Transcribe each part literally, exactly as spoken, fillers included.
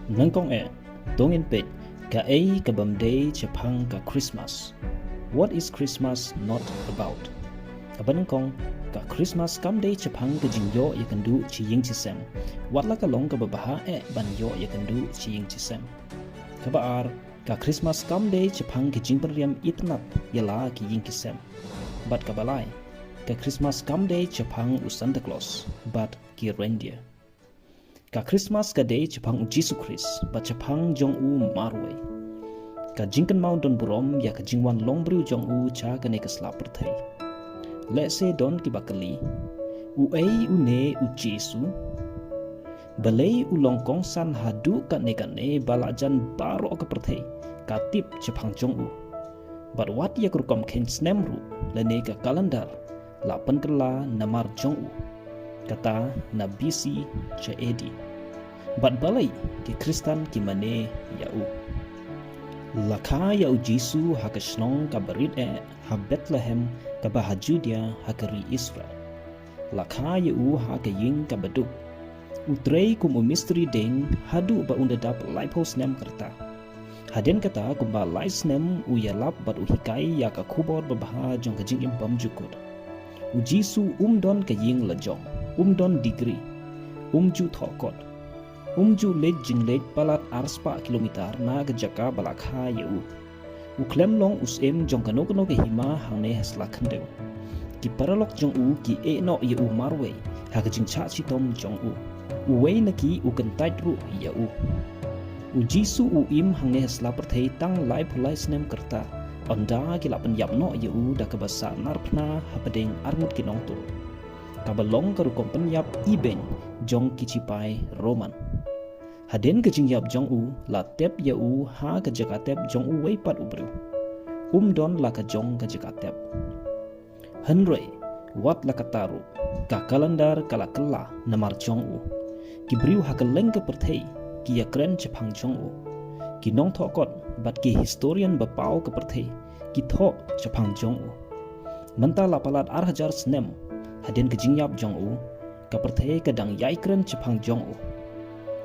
Nyngkong eh, to ngin peit kaei ka bym dei shaphang ka Christmas. What is Christmas not about? Kaba nyngkong, ka Christmas kam dei shaphang ka jingïoh ïakynduh shi ïing shi sem. Wat la ka long kaba bha eh ban ïoh ïakynduh shi ïing shi sem. Kaba ar, ka Christmas kam dei shaphang ka jingpynriam itynnad ïa la ki ïing ki sem. Bad kaba lai, ka Christmas kam dei shaphang u Santa Claus bad ki reindeer. Ka Christmas ka dei shaphang u Jisu Khrist bad shaphang jong u marwei. Ka jingkynmaw don burom ïa ka jingwan longbriew jong u sha kane ka sla pyrthei. Lehse don kiba kylli, uei une u Jisu? Balei u long kongsan haduh katne katne ba la jan baroh ka pyrthei ka tip shaphang jong u? Bad wat ïa ka rukom kheiñ snem ruh lane ka calendar la pynkylla namar jong u, kata na B C sha A D. Bad balei ki Khristan ki mane ïa u? La kha ïa u Jisu ha ka shnong kaba rit eh ha Bethlehem kaba ha Judea ha ka ri Israel. La kha ïa u ha ka ïing kaba duk. U trei kum u mistri dieng haduh ba un da dap laiphew snem ka rta. Hadien kata kumba lai snem u ïalap bad u hikai ïa ka khubor babha jong ka jingim bymjukut. U Jisu um don ka ïing la jong, um don degree, um ju thoh kot, um ju leit jingleit palat arspah kilometer na ka jaka ba la kha ïa u. U khlem long u syiem jong kano kano ka hima hangne ha sla khyndew. Ki paralok jong u ki ïeh noh ïa u marwei ha ka jingshah shitom jong u. Uwei na ki u kyntait ruh ïa u. U Jisu u im hangne ha sla pyrthei tang laiphew lai snem ka rta. Ynda ki la pynïap noh ïa u da kaba sah narphna hapdeng arngut ki nongtuh. Kaba long ka rukom pynïap ibeiñ jong ki shipai Roman. Hadien ka jingïap jong u, la tep ïa u ha ka jaka tep jong uwei pat u briew. Um don la ka jong ka jaka tep. Hynrei wat la katta ruh, ka calendar ka la kylla namar jong u. Ki briew ha kylleng ka pyrthei ki ïakren shaphang jong u. Ki nongthoh kot bad ki historian ba paw ka pyrthei ki thoh shaphang jong u. Mynta la palat ar hajar snem hadien ka jingïap jong u, ka pyrthei ka dang ïai kren shaphang jong u.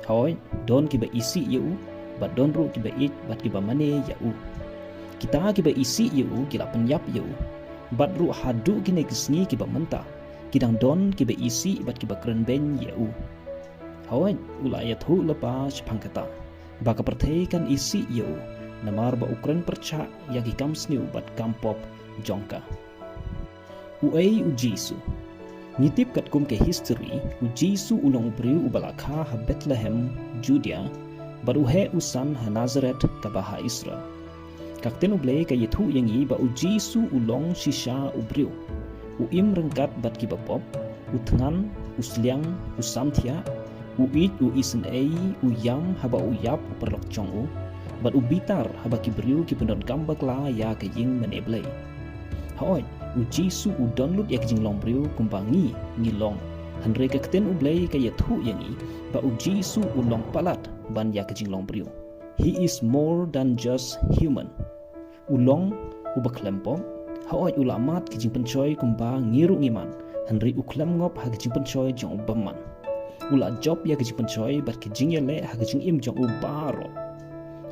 Hooid, don kiba isih ïa u, bad don ruh kiba ïeit bad kiba mane ïa u. Kita kiba isih ïa u ki la pynïap ïa u. Bad ruh haduh kine ki sngi kiba mynta, ki dang don kiba isih bad kiba kren beiñ ïa u. Hooid, u la ïathuh lypa shaphang kata, ba ka pyrthei kan isih ïa u, namar ba u kren pyrshah ïa ki kam sniew bad kam pop jong ka. Uei u Jisu? Ngi tip katkum ka history, u Jisu u long u briew uba la kha ha Bethlehem, Judea, bad u heh u san ha Nazareth kaba ha Israel. Ka ktien U Blei ka ïathuh ïa ngi ba u Jisu u long shisha u briew. U im ryngkat bad kiba pop, u thngan, u sliang, u samthiah, u ïeit, u isynei, u ïam haba u ïap u paralok jong u, bad u bitar haba ki briew ki pyndonkam bakla ïa ka ïing mane Blei. Hooid, u Jisu u don lut ïa ka jinglong briew kumba ngi ngi long. Hynrei ka ktien U Blei ka ïathuh ïa ngi ba u Jisu u long palat ban ïa ka jinglong briew. He is more than just human. U long uba khlem pop. Hooid, u la mad ka jingpynshoi kumba ngi ruh ngi mad. Hynrei u khlem ngop ha ka jingpynshoi jong u bymman. U la jop ïa ka jingpynshoi bad ka jingïaleh ha ka jingim jong u baroh.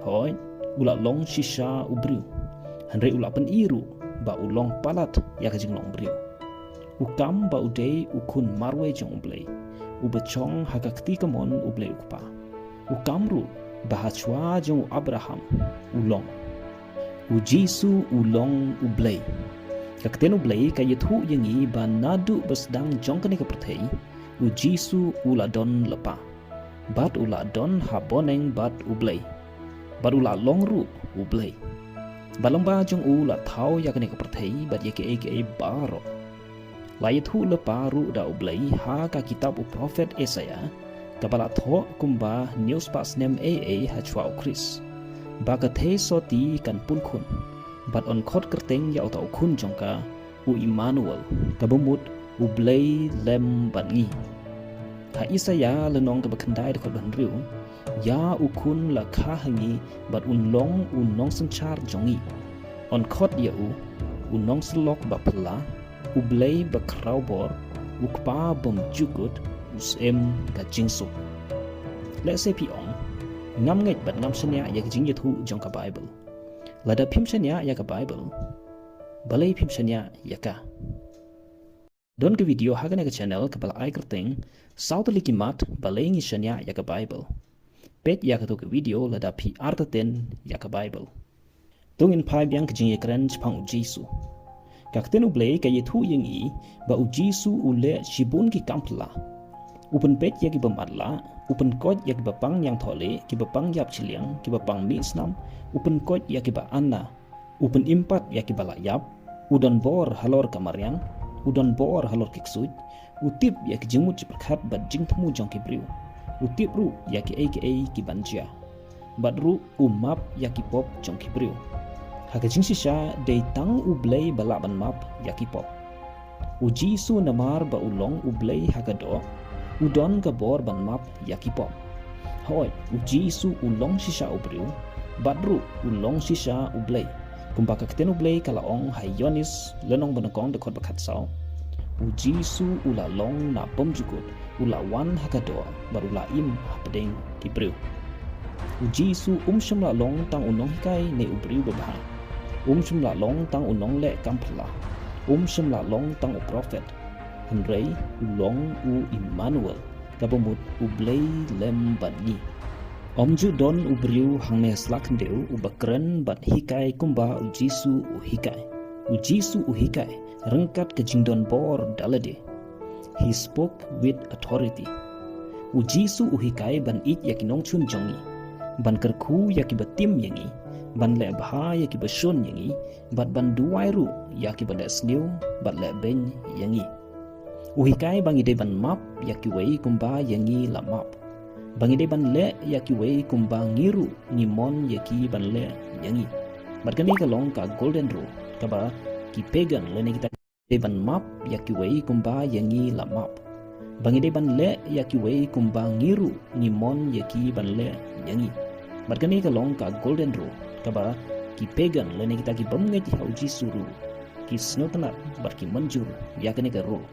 Hooid, u la long shisha u briew. Hynrei u la pyni ruh ba u long palat ïa ka jinglong briew. U kam ba u dei u khun marwei jong U Blei, uba shong ha ka kti kamon U Blei U Kpa. U kam ruh ba ha shuwa jong u Abraham u long. U Jisu u long U Blei. Ka ktien U Blei ka ïathuh ïa ngi ba naduh ba sdang jong kane ka pyrthei, u Jisu u la don lypa. Bad u la don ha bneng bad U Blei. Bad u la long ruh U Blei. Bad lyngba jong u la thaw ïa kane ka pyrthei bad ïa kiei kiei baroh. La ïathuh lypa ruh da U Blei ha ka kitab u prophet Isaiah, kaba la thoh kumba hynñiew spah snem ei ei ha shuwa u Khrist, ba ka theisotti kan pun khun, bad yn khot kyrteng ïa uta u khun jong ka, u Immanuel, kaba mut U Blei lem bad ngi. Ha Isaiah lynnong kaba khyndai dkhot ba hynriew, ïa u khun la kha ha ngi bad un long u nongsynshar jong ngi. Yn khot ïa u u nongsyllok ba phylla, U Blei ba khraw bor, U Kpa bymjukut, U Syiem ka jingsuk. Lehse phi ong, Ngam ngeit bad ngam shaniah ïa ka jingïathuh jong ka Baibl. Lada phim shaniah ïa ka Baibl, balei phim shaniah ïa ka? Don ka video ha kane ka channel kaba la ai kyrteng, Saw tylli ki mat balei ngi shaniah ïa ka Baibl. Peit ïa kato ka video lada phi artatien ïa ka Baibl. To ngin phai biang ka jingïakren shaphang u Jisu. Ka ktien U Blei ka ïathuh ïa ngi ba u Jisu u leh shibun ki kam phylla. U pynpeit ïa kiba matlah, u pynkoit ïa kiba pang ñiangthoh lieh, kiba pang ïap shiliang, kiba pang mih snam, u pynkoit ïa kiba anna, u pynim pat ïa kiba la ïap, u don bor halor ka mariang, u don bor halor ki ksuid, u tip ïa ki jingmut jingpyrkhat bad jingthmu jong ki briew, u tip ruh ïa kiei kiei ki ban jia. Bad ruh u map ïa ki pop jong ki briew. Ha ka jingshisha dei tang U Blei ba lah ban map ïa ki pop. U Jisu namar ba u long U Blei ha ka doh, u don ka bor ban map ïa ki pop. Hooid, u Jisu u long shisha u briew, bad ruh u long shisha U Blei. Kumba ka ktien U Blei ka la ong ha Ïoannis lynnong ba nyngkong dkhot ba khatsaw. U Jisu u la long na bymjukut, u la wan ha ka doh, bad u la im hapdeng ki briew. U Jisu um shym la long tang u nonghikai ne u briew babha. Um shym la long tang u nongleh kam phylla. Um shym la long tang u prophet. Hynrei u long u Immanuel, kaba mut U Blei lem bad ngi. Ym ju don u briew hangne ha sla khyndew uba kren bad hikai kumba u Jisu u hikai. U Jisu u hikai ryngkat ka jingdon bor da lade. He spoke with authority. U Jisu u hikai ban ïeit ïa ki nongshun jong ngi, ban kyrkhu ïa kiba tim ïa ngi, ban leh bha ïa kiba shun ïa ngi, bad ban duwai ruh ïa kiba leh sniew bad leh beiñ ïa ngi. U hikai ba ngi dei ban map ïa kiwei kumba ïa ngi la map. Ba ngi dei ban leh ïa kiwei kumba ngi ruh ngi mon ïa ki ban leh ïa ngi. Bad kane ka long ka golden rule, kaba ki pagan lane kita dei ban map ïa kiwei kumba ïa ngi la map. Ba ngi dei ban leh ïa kiwei kumba ngi ruh ngi mon ïa ki ban leh ïa ngi. Bad kane ka long ka golden rule, kaba ki pagan lane kita ki bym ngeit ha u Jisu ruh ki sngewtynnat bad ki mynjur ïa kane ka rule.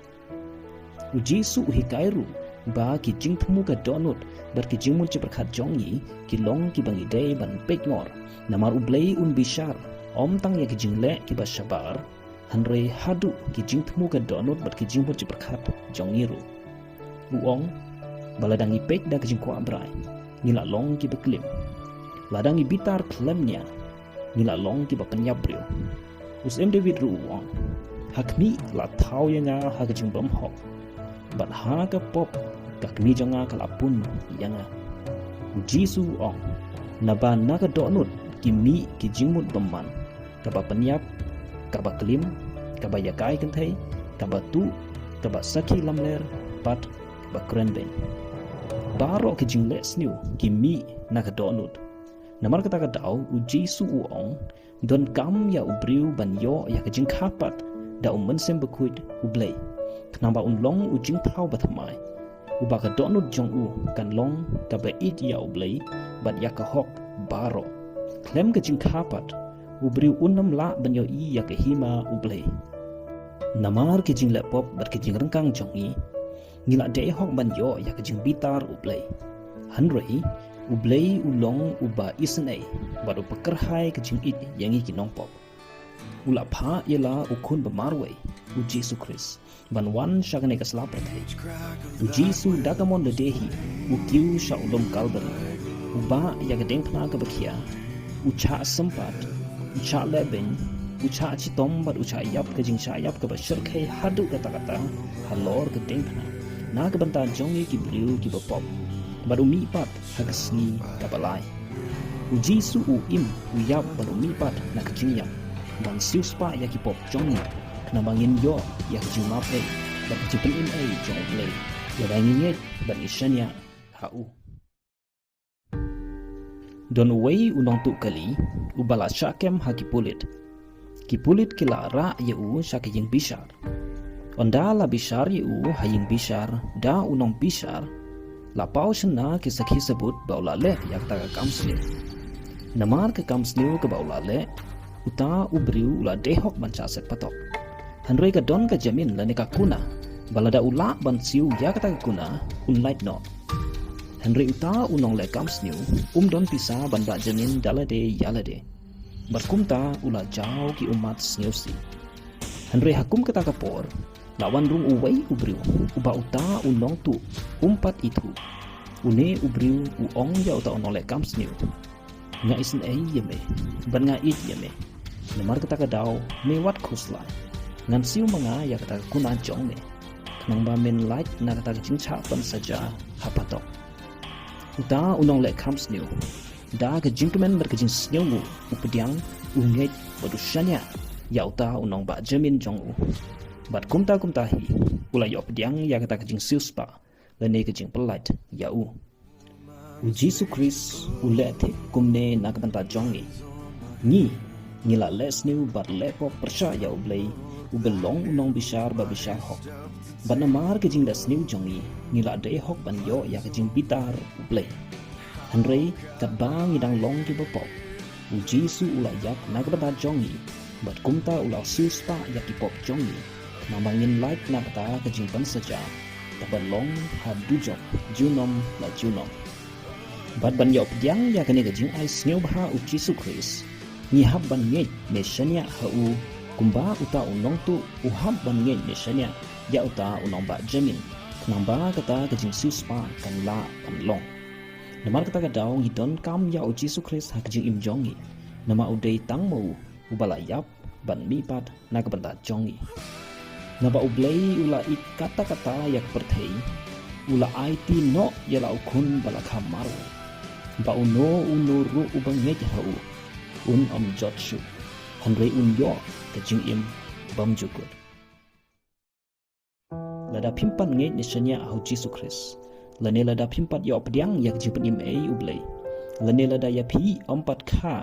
U Jisu u hikai ruh ba ki jingthmu ka dohnud bad ki jingmut jingpyrkhat jong ngi ki long kiba ngi dei ban peitngor. Namar U Blei un bishar ym tang ïa ki jingleh kiba shabar, hynrei haduh ki jingthmu ka dohnud bad ki jingmut jingpyrkhat jong ngi ruh. U ong ba lada ngi peit da ka jingkwah brai, ngi la long kiba klim. Lada ngi bitar khlem nia, ngi la long kiba pynïap briew. U Syiem David ruh u ong, ha khmih la thaw ïa nga ha ka jingbymhok, bad ha ka pop ka kmie jong nga ka la pun ïa nga. U Jisu u ong, naba na ka dohnud ki mih ki jingmut bymman, kaba pynïap, kaba klim, kaba ïakai kynthei, kaba tuh, kaba sakhi lamler, bad kaba kren beiñ. Baroh ki jingleh sniew ki mih na ka dohnud. Namar kata ka daw u Jisu u ong, donkam ïa u briew ban ïoh ïa ka jingkha pat da u Mynsiem Bakhuid U Blei, khnang ba un long u jingthaw bathymmai, uba ka dohnud jong u kan long kaba ïeit ïa U Blei bad ïa ka hok baroh. Khlem ka jingkha pat, u briew un ym lah ban ïohi ïa ka hima U Blei. Namar ki jingleh pop bad ki jingryngkang jong ngi, ngi la dei hok ban ïoh ïa ka jingbitar U Blei. Hynrei U Blei u long uba isynei bad uba kyrhai ka jingïeit ïa ngi ki nongpop. U la phah ïa la u khun ba marwei, u Jisu Khrist, ban wan sha kane ka sla pyrthei. U Jisu da ka mon lade hi u kiew sha u lum Kalbari. U bah ïa ka diengphna kaba khia, u shah sympat, u shah lehbeiñ, u shah shitom bad u shah ïap ka jingshah ïap kaba shyrkhei haduh katta katta halor ka diengphna na ka bynta jong ngi ki briew kiba pop. Bad u mihpat ha ka sngi kaba lai. U Jisu u im, u ïap bad u mihpat na ka jingïap, ban siewspah ïa ki pop jong ngi, khnang ba ngin ïoh ïa ka jingmap ei bad ka jingpynim ei jong U Blei, lada ngi ngeit bad ngi shaniah ha u. Don uwei u nongtuh kali uba la shah kem ha ki pulit. Ki pulit ki la rah ïa u sha ka ïing bishar. Ynda la bishar ïa u ha ïing bishar da u nongbishar, la paw shynna ki sakhi sabut ba u la leh ïa kata ka kam sniew. Namar ka kam sniew kaba u la leh, uta u briew u la dei hok ban shah set patok. Hynrei ka don ka jamin lane ka kuna ba lada u lah ban siew ïa kata ka kuna, un lait noh. Hynrei uta u nongleh kam sniew um don pisa ban bah jamin da lade ïa lade. Bad kumta u la jaw ki ummat sniew sih. Hynrei ha kum kata ka por la wan rung uwei u briew uba uta u nongtuh um pat ithuh. Une u briew u ong ïa uta u nongleh kam sniew, nga isynei ïa me bad nga ïeit ïa me. Namar kata ka daw me wat khuslai. Ngan siew ma nga ïa kata ka kuna jong me, khnang ba men lait na kata ka jingshah ban saja ha patok. Uta u nongleh kam sniew, da ka jingkmen bad ka jingsngewnguh, u pdiang, u ngeit bad u shaniah ïa uta u nongbah jamin jong u. Bad kumta kumta hi u la ïoh pdiang ïa kata ka jingsiewspah lane ka jingpyllait ïa u. U Jisu Khrist u leh thik kumne na ka bynta jong ngi. Ngi, ngi la leh sniew bad leh pop pyrshah ïa U Blei uba long u nongbishar ba bishar hok. Bad namar ka jingleh sniew jong ngi, ngi la dei hok ban ïoh ïa ka jingbitar U Blei. Hynrei katba ngi dang long kiba pop, U Jisu u la ïap na ka bynta jong ngi, bad kumta u la siewspah ïa ki pop jong ngi, khnang ba ngin lait na kata ka jingpynsaja kaba long ha dujok junom la junom. Bad ban ïoh pdiang ïa kane ka jingai sngewbha U Jisu Khrist, ngi hap ban ngeit ne shaniah ha u, kumba uta u nongtuh u hap ban ngeit ne shaniah ïa uta u nongbah jamin, khnang ba kata ka jingsiewspah kan lah ban long. Namar kata ka daw ngi donkam ïa U Jisu Khrist ha ka jingim jong ngi, namar u dei tang ma u uba la ïap ban mihpat na ka bynta jong ngi. Naba U Blei u la ïeit katta katta ïa ka pyrthei, u la aiti noh ïa la u Khun ba la kha marwei, ba uno uno ruh uba ngeit ha u un ym jot shuh, hynrei un ïoh ka jingim bymjukut. Lada phim pat ngeit ne shaniah ha U Jisu Khrist, lane lada phim pat ïoh pdiang ïa ka jingpynim ei U Blei, lane lada ïa phi ym pat kha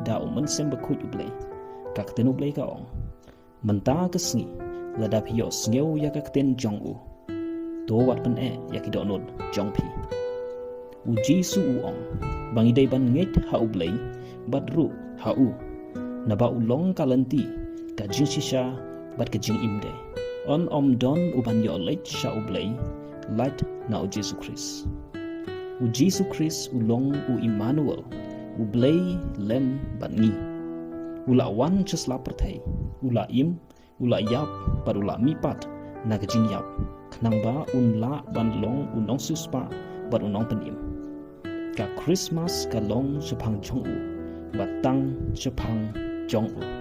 da U Mynsiem Bakhuid U Blei, ka ktien U Blei ka ong, mynta ka sngi lada phi ïohsngew ïa ka ktien jong u, to wat pyneh ïa ki dohnud jong phi. U Jisu u ong ba ngi dei ban ngeit ha U Blei bad ruh ha u, naba u long ka lynti, ka jingshisha bad ka jingim de. Yn ym don uban ïoh leit sha U Blei, lait na U Jisu Khrist. U Jisu Khrist u long u Immanuel, U Blei lem bad ngi. U la wan sha sla pyrthei, u la im, u la ïap bad u la mihpat na ka jingïap, khnang ba un lah ban long u nongsiewspah bad u nongpynim. Ka Khristmas ka long shaphang jong u bad tang shaphang jong u.